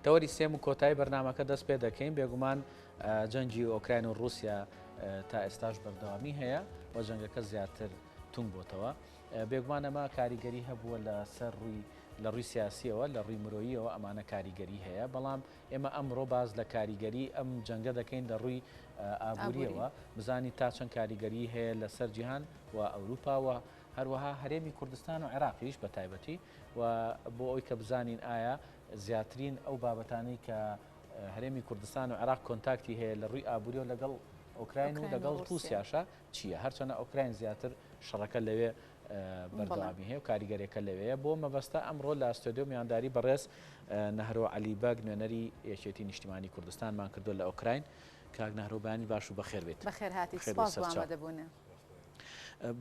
تەوەری سێم و کۆتایی بەرنامەکە دەست پێ دەکەین بێگومان جەنگی ئۆکراین و ڕووسیا تا ئێستاش بەردەوامی هەیە و جەنگەکە زیاتر تونگ بۆتەوە. بێگومان ئەمە کاریگەری هەبووە لە سەر ڕووی لە ڕووی سیاسیەوە لە ڕووی مرۆییەوە ئەمانە کاریگەری هەیە بەڵام ئێمە ئەمڕۆ باس لە کاریگەری ئەم جەنگە دەکەین لە ڕووی ئابووریەوە بزانین تا چەند کاریگەری هەیە لەسەر جیهان و ئەوروپا و هەروەها هەرێمی کوردستان و عێراقیش بە تایبەتی و بۆ ئەوی کە بزانین ئایا زیاترین ئەو بابەتانەی کە هەرێمی کوردستان و عێراق contact ی هەیە لە ڕووی ئابووریەوە لەگەڵ ئۆکراین و لەگەڵ ڕووسیاشە چییە؟ هەرچەنە ئۆکراین زیاتر شەڕەکە لەوێ بەردەوامی هەیە و کاریگەریەکە لەوێیە. بۆ مەبەستە ئەمڕۆ لە ستۆدیۆ میوانداری بەڕێز نەهرۆ عەلی بەگ نوێنەری یەکێتی نیشتیمانی کوردستانمان کردووە لە ئۆکراین. کاک نەهرۆ بەیانی باش و بەخێر بێیت. بەخێر هاتی، سپاس بۆ ئامادەبوونت.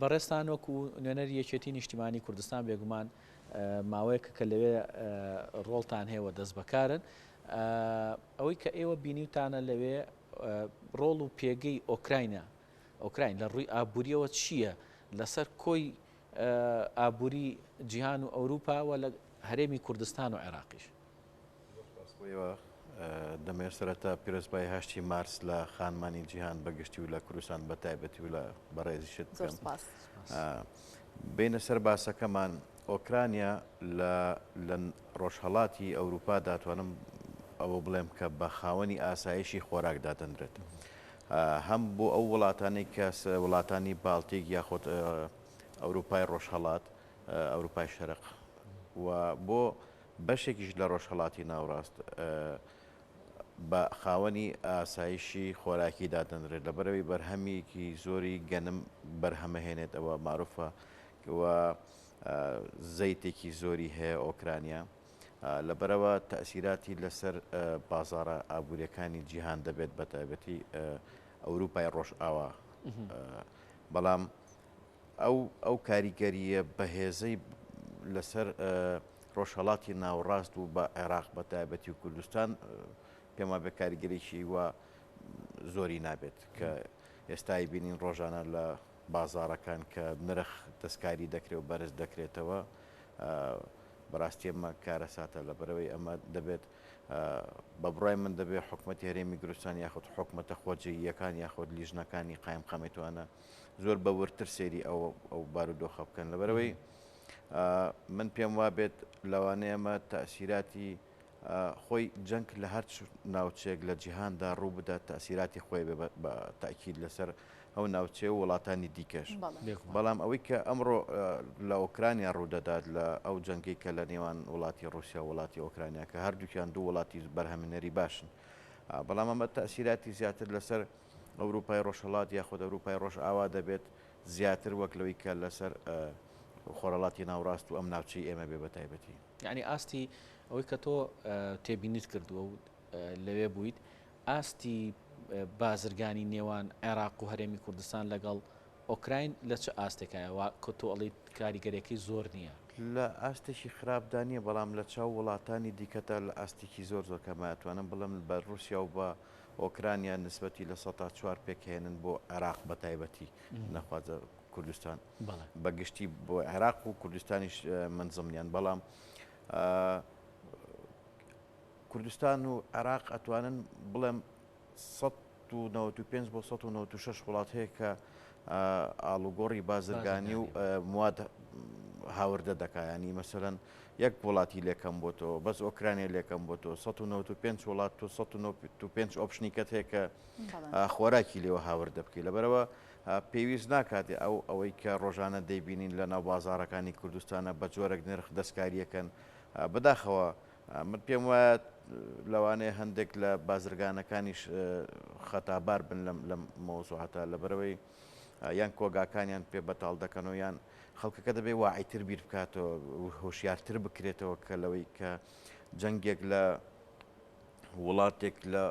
بەڕێزتان وەکو نوێنەری یەکێتی نیشتیمانی کوردستان بێگومان ماوەیەکە کە لەوێ ڕۆڵتان هەیە و دەست بەکارن. ئەوەی کە ئێوە بینیوتانە لەوێ ڕۆڵ و پێگەی ئۆکراینە ئۆکراین لە ڕووی ئابووریەوە چییە لەسەر کۆی ئابووری جیهان و ئەوروپا و لە هەرێمی کوردستان و عێراقیش؟ زۆر سپاس بۆ ئێوە. دەمەوێت سەرەتا پیرۆزبایی هەشتی مارس لە خانمانی جیهان بە گشتی و لە کوردستان بە تایبەتی و لە بەڕێزیشت زۆر بکەم. سپاس. بێینە سەر باسەکەمان، ئۆکرانیا لە لە ڕۆژهەڵاتی ئەوروپادا توانم ئەوە بڵێم کە بە خاوەنی ئاسایشی خۆراک دادەنرێت. هەم بۆ ئەو وڵاتانەی کە وڵاتانی بالتیک یاخود ئەوروپای ڕۆژهەڵات، ئەوروپای شەرق و بۆ بەشێکیش لە ڕۆژهەڵاتی ناوڕاست بە خاوەنی ئاسایشی خۆراکی دادەنرێت لەبەرئەوەی بەرهەمیکی زۆری گەنم بەرهەمەهێنێت ئەوە مەعروفە و زەیتێکی زۆری هەیە ئۆکرانیا لەبەرئەوە تەئسیراتی لەسەر بازاڕە ئابووریەکانی جیهان دەبێت بە تایبەتی ئەوروپای ڕۆژئاوا بەڵام ئەو ئەو کاریگەرییە بەهێزەی لەسەر ڕۆژهەڵاتی ناوەڕاست و بە عێراق بە تایبەتی و کوردستان پێم وابێ کاریگەریی وا زۆری نابێت کە ئێستای بینین ڕۆژانە لە بازاڕەکان کە نرخ دەستکاری دەکرێت و بەرز دەکرێتەوە بەڕاستی ئەمە کارەساتە لەبەرئەوەی ئەمە دەبێت بە بڕای من دەبێت حکومەتی هەرێمی کوردستان یاخود حکومەتە خۆجێییەکان یاخود لیژنەکانی قایمقامیەتوانە زۆر بە وردتر سەیری ئەو ئەو بارودۆخە بکەن لەبەرئەوەی من پێم وابێت لەوانەیە ئەمە تەئسیراتی خۆی جەنگ لە هەر ناوچەیەک لە جیهاندا ڕوو بدات تەئسیراتی خۆی بێ بە تەئکید لەسەر ئەو ناوچەیە و وڵاتانی دیکەش. بەڵام ئەوەی کە ئەمڕۆ لە ئۆکرانیا ڕوودەدات لە ئەو جەنگەی کە لە نێوان وڵاتی ڕووسیا و وڵاتی ئۆکرانیا کە هەردووکیان دوو وڵاتی بەرهەمهێنەری باشن بەڵام ئەمە تەئسیراتی زیاتر لەسەر ئەوروپای ڕۆژهەڵات یاخود ئەوروپای ڕۆژئاوا دەبێت زیاتر وەک لەوەی کە لەسەر خۆرهەڵاتی ناوڕاست و ئەم ناوچەی ئێمە بێ بە تایبەتی. یەعنی ئاستی ئەوەی کە تۆ تێبینیت کردووە و لەوێ بوویت، ئاستی بازرگانی نێوان عێراق و هەرێمی کوردستان لەگەڵ ئۆکراین لە چ ئاستێکایە وا کە تۆ ئەڵێیت کاریگەریەکەی زۆر نییە؟ لە ئاستێکی خراپدا نییە، بەڵام لە چاو وڵاتانی دیکەدا لە ئاستێکی زۆر زۆر کەمە، ئەتوانم بڵێم بە ڕووسیا و بە ئۆکرانیا نسبەتی 4% پێکهێنن بۆ عێراق بە تایبەتی نەخوازە کوردستان بە گشتی بۆ عێراق و کوردستانیش من زمنیان بەڵام کوردستان و عێراق ئەتوانن بڵێم 195 بۆ 196 وڵات هەیە کە ئاڵوگۆڕی بازرگانی و مواد هاوردە دەکا ینی مەسەلەن یەک وڵاتی لێکەم بۆتەوە بەس ئۆکرانیا لێکەم بۆتەوە 195 وڵات تۆ 195 option ی کەت هەیە کە خۆراکی لێوە هاوردە بکەی لەبەرەوە پێویست ناکات ئەو ئەوەی کە ڕۆژانە دەیبینین لە ناو بازارەکانی کوردستانە بە جۆرەك نرخ دەستکاریەکەن بەداخەوە من پێم وایە لەوانەیە هەندێک لە بازرگانەکانیش خەتابار بن لەم لەم مەوزوعەتا لەبەرەوەی یان کۆگاکانیان پێ بەتاڵ دەکەن و یان خەڵکەکە دەبێ واعیتر بیر بکاتەوە و هۆشیارتر بکرێتەوە کە لەوەی کە جەنگێک لە وڵاتێک لە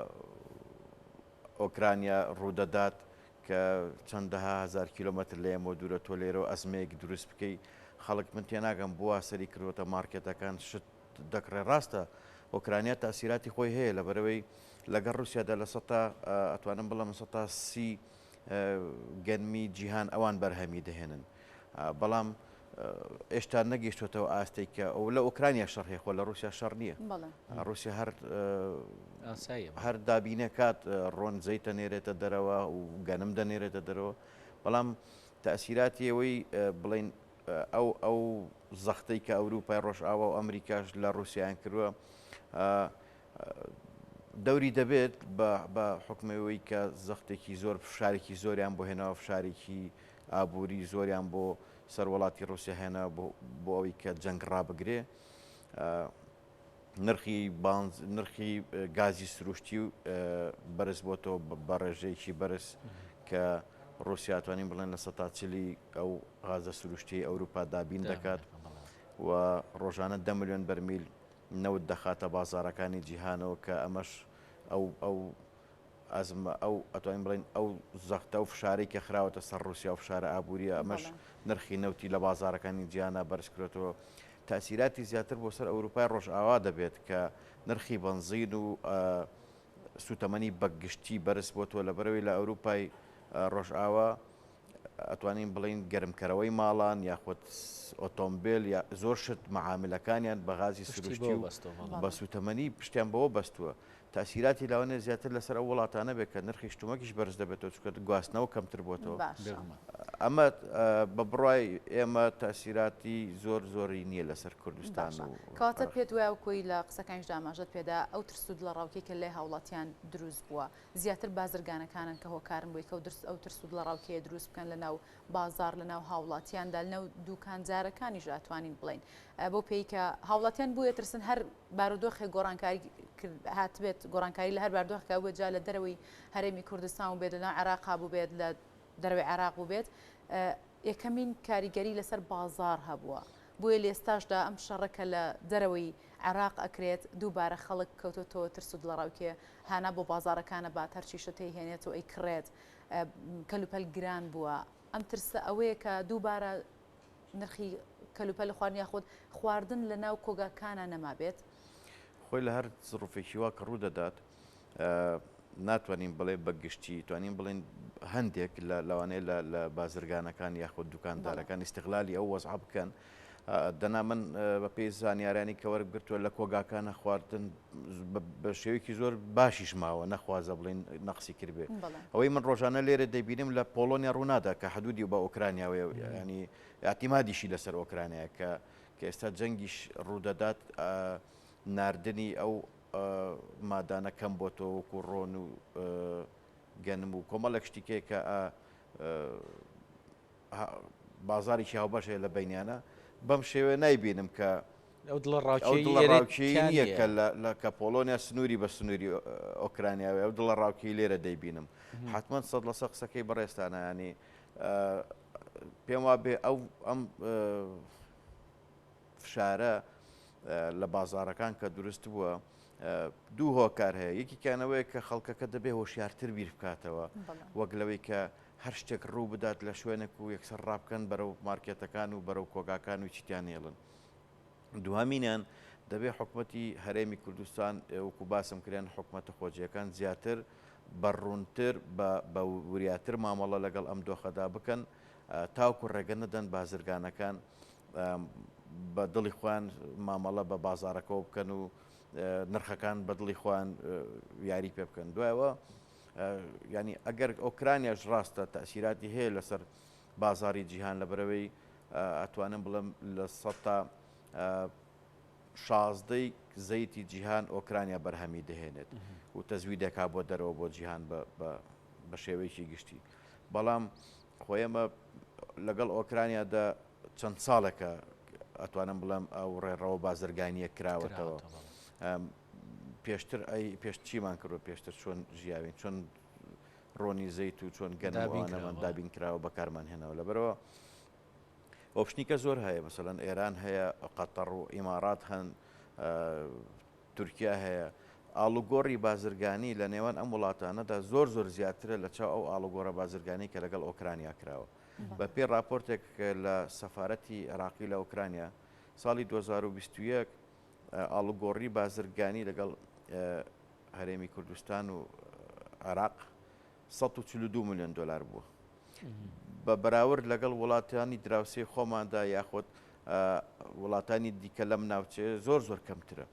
ئۆکرانیا ڕوودەدات کە چەندەها هەزار کیلۆمەتر لە ئێمەوە دوورە تۆ لێرەوە ئەزمەیەک دروست بکەی خەڵک من تێناگەم بوا سەری کردوەتە مارکێتەکان شت دەکڕێ ڕاستە ئۆکرانیا تاسیراتی خۆی هەیە لەبەرەوەی لەگەڵ رووسیادا لە سەتا ئەتوانم بڵێم 30% گەنمی جیهان ئەوان بەرهەمی دەهێنن بەڵام. ئێشتا نەگەیشتوەتەوە ئاستێک کە ئەو لە ئۆکرانیا شەڕ هەیە خۆ لە ڕوسیا شەڕ نییە ڕوسیا هەر هەر دابینەکات ڕۆن زەیتە نێرێتە دەرەوە و گەنم دەنێرێتە دەرەوە بەڵام تەئسیراتی ئەوەی بڵێین ئەو ئەو زەختەی کە ئەوروپای ڕۆژئاوا و ئەمریکاش لە ڕوسیایان کردووە دەوری دەبێت بە حکمەوەی کە زەختێکی زۆر فشارێکی زۆریان بۆ هێناوە فشارێکی ئابووری زۆریان بۆ سەر وڵاتی ڕوسیا هێنا بۆ ئەوەی کە جەنگ ڕابگرێ نرخی بانز نرخی گازی سروشتی و بەرز بۆتەوە بە ڕێژەیەکی بەرز کە ڕوسیا توانین بڵێن لە سەتا چلی ئەو غازە سروشتی ئەوروپا دابین دەکات و ڕۆژانە دە ملیۆن بەرمیل نەوت دەخاتە بازارەکانی جیهانەوە کە ئەمەش ئەو ئەو ئەزمە ئەو ئەتوانین بڵێین ئەو زەختە و فشارەی کە خراوەتە سەر ڕووسیا و فشارە ئابوورییە ئەمەش نرخی نەوتی لە بازاڕەکانی جیهانا بەرزکرۆتەوە تەئسیراتی زیاتر بۆ سەر ئەوروپای ڕۆژئاوا دەبێت کە نرخی بەنزین و سووتەمەنی بە گشتی بەرز بۆتەوە لەبەرئەوەی لە ئەوروپای ڕۆژئاوا ئەتوانین بڵێین گەرمکەرەوەی ماڵان یاخود ئۆتۆمبێل یا زۆر شت مەعاملەکانیان بە غازی سروشتی و بە سووتەمەنی پشتیان بەوە بەستووە تەئسیراتی لەوانەیە زیاتر لەسەر ئەو وڵاتانە بێت کە نرخی شتومەکیش بەرز دەبێتەوە چونکە گواستنەوە کەمتر بۆتەوە. باشە. ئەمە بە بڕوای ئێمە تەئسیراتی زۆر زۆری نییە لەسەر کوردستان باشە و کەواتە عێراق. پێت وایە وەکۆی لە قسەکانیشدا ئاماژەت پێدا ئەو ترس و دڵەڕاوکێی کە لای هاوڵاتیان دروست بووە زیاتر بازرگانەکانن کە هۆکارن بۆی کە ئەو ترس و دڵەڕاوکێیە دروست بکەن لە ناو بازاڕ لە ناو هاوڵاتیاندا لە ناو دوکاندارەکانیشدا ئەتوانین بڵێین بەو پێی کە هاوڵاتیان بۆیە ترسن هەر بارودۆخێک گۆڕانکاری هاتبێت گۆڕانکاری لە هەر باردۆخێکا بووبێت جا لە دەرەوەی هەرێمی کوردستان و بێت لە ناو عێراقا بووبێت لە دەرەوەی عێراق بووبێت یەکەمین کاریگەری لەسەر بازاڕ هەبووە بۆیە لە ئێستاشدا ئەم شەڕە کە لە دەرەوەی عێراق ئەکرێت دووبارە خەڵک کەوتۆتەوە ترس و دڵەڕاوکێ هانا بۆ بازاڕەکان ئەبات هەرچی شت ئەیهێنێت و ئەیکڕێت کەلوپەل گران بووە ئەم ترسە ئەوەیە کە دووبارە نرخی کەلوپەل خواردن یاخود خواردن لە ناو کۆگاکانە نەمابێت؟ خۆی لە هەر زڕوفێکی وا کە ڕوو دەدات ناتوانین بڵێ بە گشتی توانین بڵێن هەندێک لە لەوانەیە لە بازرگانەکان یاخود دوکاندارەکان ئیستغلالی ئەو وەزعە بکەن دەنا من بە پێی زانیارانی کە وەرگرتووە لە کۆگاکانە خواردن بە شێوەیەکی زۆر باشیش ماوە نەخوازە بڵین نەقسی کردبێ ئەوەی من ڕۆژانە لێرە دەبینم لە پۆڵۆنیا ڕوونادا کە حدودی بە ئۆکرانیاوەیە ینی اعتیمادیشی لەسەر ئۆکرانیا کە کە ئێستا جەنگیش ڕوودەدات ناردنی ئەو مادانە کەم بۆتەوە وەکو ڕۆن و گەنم و کۆمەڵێک شتی کێ کە بازاڕێکی هاوبەش هەیە لە بەینیانە بەم شێوەیە نایبینم کە ئەو دڵە ڕاوکێی نییە کە لە کە پۆڵۆنیا سنووری بە سنووری ئۆکرانیاوێ ئەو دڵە ڕاوکێی لێرە دەیبینم حتمما سەد لەسە قسەکەی بەڕێستانە ینی پێم وا بێ ئەو ئەم فشارە لە بازارەکان کە دروست بووە دوو هۆکار هەیە یەکیکانەوەیە کە خەڵکەکە دەبێ هۆشیارتر بیر بکاتەوە وەک لەوەی کە هەر شتێک ڕوو بدات لە شوێنێک و یەکسەر ڕابکەن بەرەو مارکێتەکان و بەرەو کۆگاکان و چیتیان هێڵن. دوهەمینیان دەبێ حکومەتی هەرێمی کوردستان وەکو باسم کرێن حکومەتە خۆجێیەکان زیاتر بە ڕوونتر بە وریاتر مامەڵە لەگەڵ ئەم دۆخەدا بکەن تاوکو ڕێگە نەدەن بازرگانەکان بە دڵی خۆیان مامەڵە بە بازارەکەەوە بکەن و نرخەکان بە دڵی خۆیان یاری پێ بکەن دوایەوە یانی ئەگەر ئۆکرانیاش ڕاستە تەئسیراتی هەیە لەسەر بازاری جیهان لەبەرئەوەی ئەتوانم بڵێم لە سەتا شازدەی زەیتی جیهان ئۆکرانیا بەرهەمی دەهێنێت و تەزوی دەکا بۆ دەرەوە بۆ جیهان بە شێوەیەکی گشتی بەڵام خۆێمە لەگەڵ ئۆکرانیادا چەند ساڵێکە ئەتوانم بڵێم ئەو ڕێڕەوە بازرگانیە کراوەتەوە پێشتر ئەی پێش چیمان کردوە پێشتر چۆن ژیاوین چۆن ڕۆنی زەیت و چۆن گەنم و ئەوانەمان دابین کراوە بەکارمان هێناوە لەبەرەوە option ی کە زۆر هەیە مەسەلەن ئێران هەیە قەتەڕ و ئیمارات هەن تورکیا هەیە ئاڵوگۆڕی بازرگانی لە نێوان ئەم وڵاتانەدا زۆر زۆر زیاترە لە چاو ئەو ئاڵوگۆڕە بازرگانی کە لەگەڵ ئۆکرانیا کراوە بە پێی راپۆرتێک لە سەفارەتی عێراقی لە ئۆکرانیا ساڵی 2021 ئاڵوگۆڕی بازرگانی لەگەڵ هەرێمی کوردستان و عێراق 142 ملیۆن دلار بووە. بە بەراورد لەگەڵ وڵاتانی دراوسێی خۆماندا یاخود وڵاتانی دیکە لەم ناوچەیە زۆر زۆر کەمترە.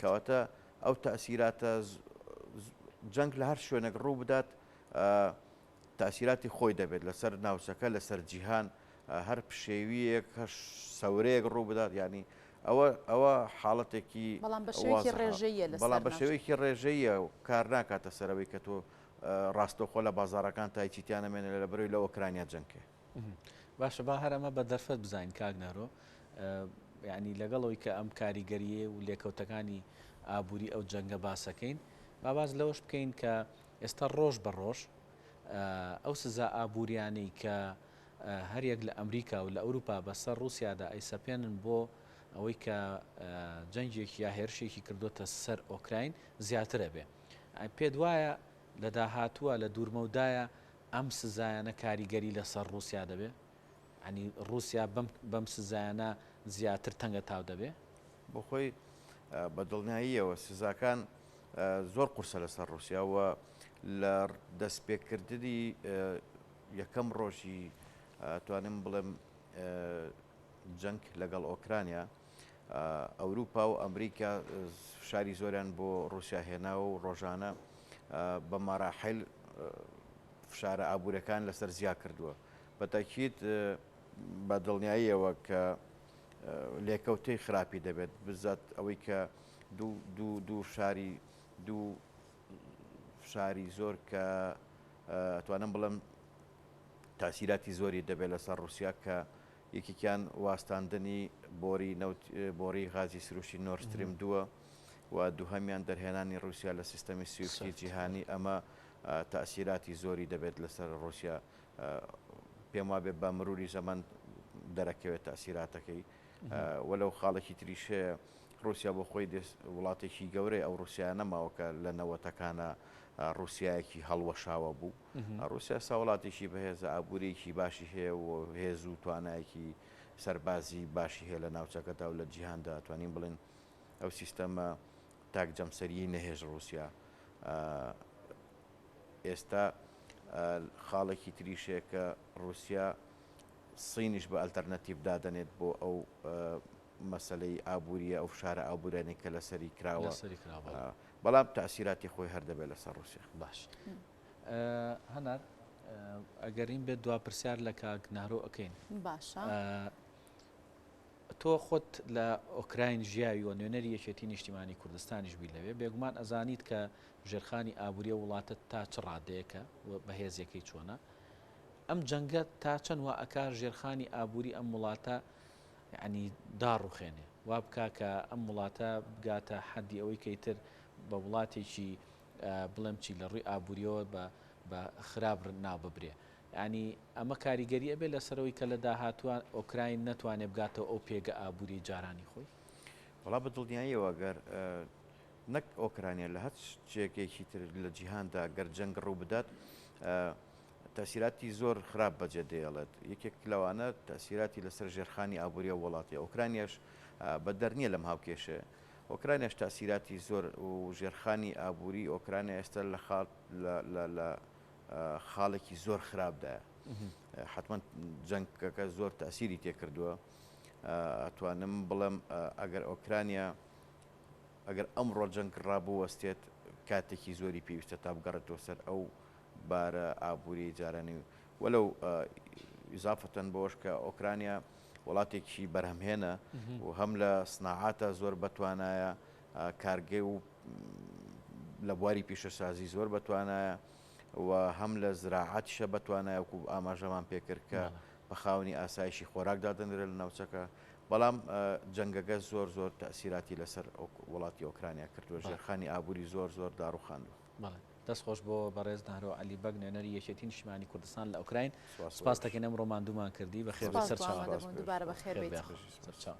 کەواتە ئەو تەئسیراتە جەنگ لە هەر شوێنێک ڕوو بدات تەئسیراتی خۆی دەبێت لەسەر ناوچەکە لەسەر جیهان هەر پشێویەک هەر سەورەیەک ڕوو بدات یعنی ئەوە ئەوە حاڵەتێکی بەڵام بە شێوەیەکی ڕێژەیە لەسەر بەڵام بە شێوەیەکی ڕێژەیە و کار ناکاتە سەرەوەی کە تۆ ڕاستەوخۆ لە بازاڕەکان تا هیچی تیا نەمێنێ لە بەرەوەی لە ئۆکرانیا جەنگ هەیە. باشە با هەر ئەمە بە دەرفەت بزانین کاک نەهرۆ یعنی لەگەڵ ئەوی کە ئەم کاریگەریە و لێکەوتەکانی ئابووری ئەو جەنگە باسەکەین با باس لەوەش بکەین کە ئێستا ڕۆژ بە ڕۆژ ئەو سزا ئابووریانەی کە هەریەک لە ئەمریکا و لە ئەوروپا بەسەر ڕووسیادا ئەیسەپێنن بۆ ئەوەی کە جەنگێکی یا هێرشێکی کردوتە سەر ئۆکراین زیاترە بێ پێت وایە لە داهاتووە لە دوورمەودایە ئەم سزایانە کاریگەری لەسەر ڕووسیا دەبێ؟ یانی ڕووسیا بەم بەم سزایانە زیاتر تەنگەتاو دەبێ؟ بۆ خۆی بە دڵنیاییەوە سزاکان زۆر قورسە لەسەر ڕووسیا و لە دەستپێکردنی یەکەم ڕۆژی توانم بڵێم جەنگ لەگەڵ ئۆکرانیا ئەوروپا و ئەمریکا فشاری زۆریان بۆ ڕووسیا هێناوە و ڕۆژانە بە مەراحل فشارە ئابوورەکان لەسەر زیا کردووە. بە تەکید بە دڵنیاییەوە کە لێکەوتەی خراپی دەبێت بزات ئەوەی کە دوو دوو دوو فشاری دوو فشاری زۆر کە ئەتوانم بڵێم تاسیراتی زۆری دەبێت لەسەر ڕووسیا کە یەکێکیان واستاندنی بۆری نەوت بۆری غازی سروشتی نۆرد ستریم دووە و دووهەمیان دەرهێنانی ڕووسیا لە سیستەمی سویفتی جیهانی ئەمە تەئسیراتی زۆری دەبێت لەسەر ڕووسیا پێم وابێ بە مروری زەمەن دەرەکەوێت تەئسیراتەکەی وەلەو خاڵێکی تریش هەیە ڕووسیا بۆ خۆی وڵاتێکی گەورەی ئەو ڕووسیا نەماوە کە لە نەوەتەکانە ڕووسایەکی هەڵوەشاوە بوو ڕووسیا ئێستا وڵاتێکی بەهێزە، ئابوورییەکی باشی هەیە و هێز و توانایەکی سەربازی باشی هەیە لە ناوچەکەدا و لە جیهاندا توانین بڵێن ئەو سیستەمە تاک جەمسەریی نەهێشت ڕووسیا. ئێستا خاڵێکی تریش هەیە کە ڕووسیا سینیش بە ئەلتەرنەتیڤ دادەنێت بۆ ئەو مەسەلەی ئابوورییە، ئەو فشارە ئابووریانەی کە لەسەری کراوە، بەڵام تەئسیراتی خۆی هەر دەبێت لەسەر ڕووسیا. باش هەنار ئەگەرین بێت دوا پرسیار لە کاک نەهرۆ ئەکەین. باشە. تۆ خۆت لە ئۆکراین ژیاوی و نوێنەری یەکێتی نیشتیمانی کوردستانیش بووی لەوێ، بێگومان ئەزانیت کە ژێرخانی ئابووری ئەو وڵاتە تا چ ڕادەیەکە و بەهێزیەکەی چۆنە. ئەم جەنگە تا چەند وا ئەکا ژێرخانی ئابووری ئەم وڵاتە یەعنی داڕوخێنێ، وا بکا کە ئەم وڵاتە بگاتە حەدی ئەوەی کە ئیتر بە وڵاتێکی بڵێم چی لە ڕووی ئابووریەوە بە بە خراپ ناو ببرێ. یەعنی ئەمە کاریگەری ئەبێ لەسەر ئەوەی کە لە داهاتووە ئۆکراین نەتوانێ بگاتەوە ئەو پێگە ئابووریەی جارانی خۆی؟ وەڵا بە دڵنیاییەوە گەر نەک ئۆکرانیا لە هەر جێگەیەکی تر لە جیهاندا گەر جەنگ ڕوو بدات تەئسیراتی زۆر خراپ بەجێ دێڵێت یەکێک لەوانە تەئسیراتی لەسەر ژێرخانی ئابووری ئەو وڵاتی ئۆکرانیاش بەدەر نییە لەم هاوکێشەیە ئۆکرانیاش تەئسیراتی زۆر و ژێرخانی ئابووری ئۆکرانیا ئێستا لە خاڵ لە خاڵێکی زۆر خراپدایە حتمما جەنگەکە زۆر تەئسیری تێکردووە ئەتوانم بڵێم ئەگەر ئۆکرانیا ئەگەر ئەمڕۆ جەنگ ڕابوەستێت کاتێکی زۆری پێویستە تا بگەڕێتەوە سەر ئەو بارە ئابووریەی جارانی وەلەو ئیزافەتەن بەوەش کە ئۆکرانیا وڵاتێکی بەرهەمهێنە و هەم لە سناعاتە زۆر بەتوانایە کارگەی و لە بواری پیشەسازی زۆر بەتوانایە و هەم لە زراعەتیشە بەتوانایە وەکو ئاماژەمان پێکرد کە بە خاوەنی ئاسایشی خۆراک دادەنرێت لە ناوچەکە بەڵام جەنگەکە زۆر زۆر تەئسیراتی لەسەر وڵاتی ئۆکرانیا کردووە ژێرخانی ئابووری زۆر زۆر داڕوخاندووە. بەڵێ دەست خۆش بۆ بەڕێز نەهرۆ عەلی بەگ نوێنەری یەکێتی نیشتیمانی کوردستان لە ئۆکراین سوپاس دەکەین ئەمڕۆ ماندوومان کردی بەخێر بێی سوپاس بۆ سەرچاوان. ئامادەبوون دووبارە بەخێر خێر بێیت. بێ سەرچاو.